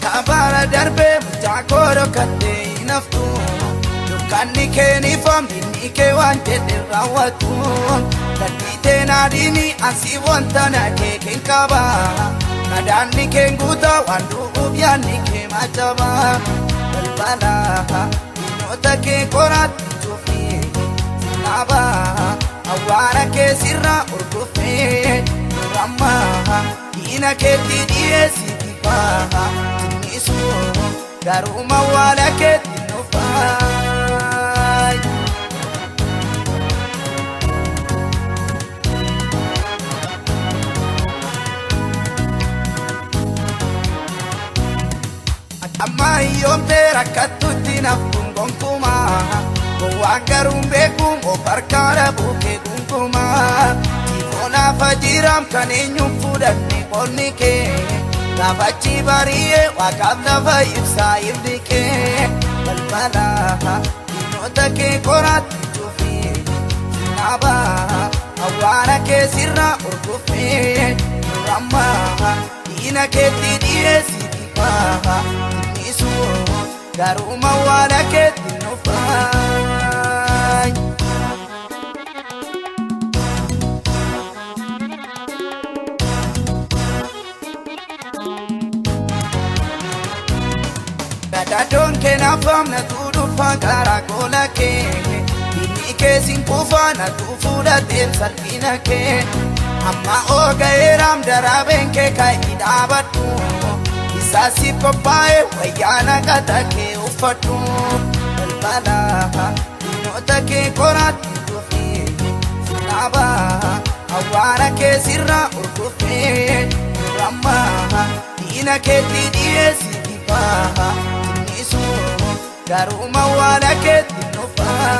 Akka bara darbee mucaa koo dhokattee hin haftu. Dukkanni kee ni foomni inni kee waan jedhe raawwatu. Gadhiitee naadini asii wanta na keekeen qaba. Kadaanni kee guutaa waan du'uuf yaadni kee macaba. Balbala diinota kee qoraatti cufi sinaaba. Awwaara kee sirraa urgufee duramma diina keetti dhiyeessi dibaa. Tinnisu garuma waala keetti nufaa. Amma hiyyoomtee rakkattutti naftuun gonkumaa. Gowwaan garuu hin beekuun of harkaa dhabuu kee gonkumaa. Tiifoonaaf ajiiraam kan eenyuun fudhanne qonni kee. Gaafachi bari'ee waaqaaf lafa ibsaa ifni kee. Balbala diinota kee qoraatti cufi sinaaba. Awwaara kee sirraa urgufee duramma diina keetti dhiyeessi dibaa. Tinnisu garuma waala keetti nufaa. Gadaadoon kee naafam na tuudhufa garaa gola kee. Diinni kee siin kufa na tuufuudhateef salphina kee. Amma ooga'eeraam daraabeen kee ka'ii dhaabadhu. Isaa siif qophaa'e wayyaa naqata kee uffadhu. Balbala diinota kee qoraatti cufi sinaaba. Awwaara kee sirraa urgufee duramma diina keetti dhiyeessi dibaa. Tinnisu garuma waala keetti nufaa.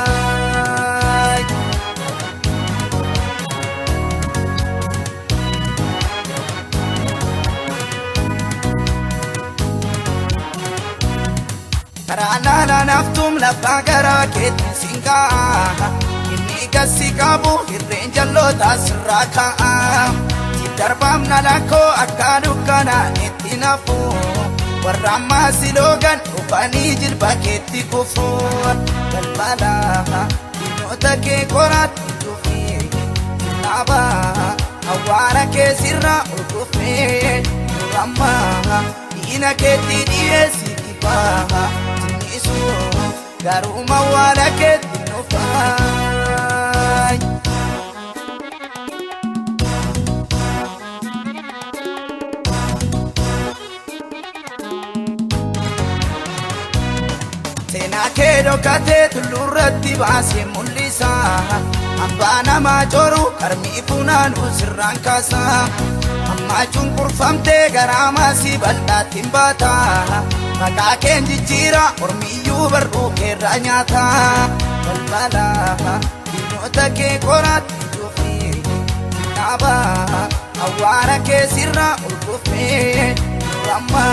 Karaa naala naftuun lafa garaa keetti siin ka'a. Inni gasi qabu hirreen jalloota sirraa ka'a. Si darbaamna lakkoo akka dukkanaa itti nafu. Warra ammaa si loogan dhufanii jilba keetti kufu. Balbala diinota kee qoraatti cufi sinaaba. Awwaara kee sirraa urgufee duramma diina keetti dhiyeessi dibaa. Tinnisu garuma waala keetti nufaa. Seenaa kee dhokatee tulluurratti baasee mul'isa. Abbaa namaa coru qarmii funaanuu sirraan kaasa. Ammaa cunqurfamtee garaa maasii bal'aatti hin baata. Maqaa keen jijjiira ormiyyuu barruu keerraa nyaata. Balbala diinota kee qoraatti cufi sinaaba. Awwaara kee sirraa urgufee duramma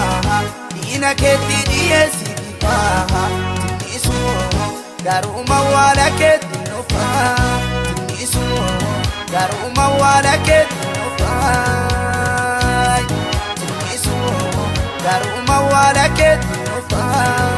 diina keetti dhiyeessi dibaa. Tinnisu garuma waala keetti nufaa. Tinnisu garuma waala keetti nufaa. Tinnisu garuma waala keetti nufaa.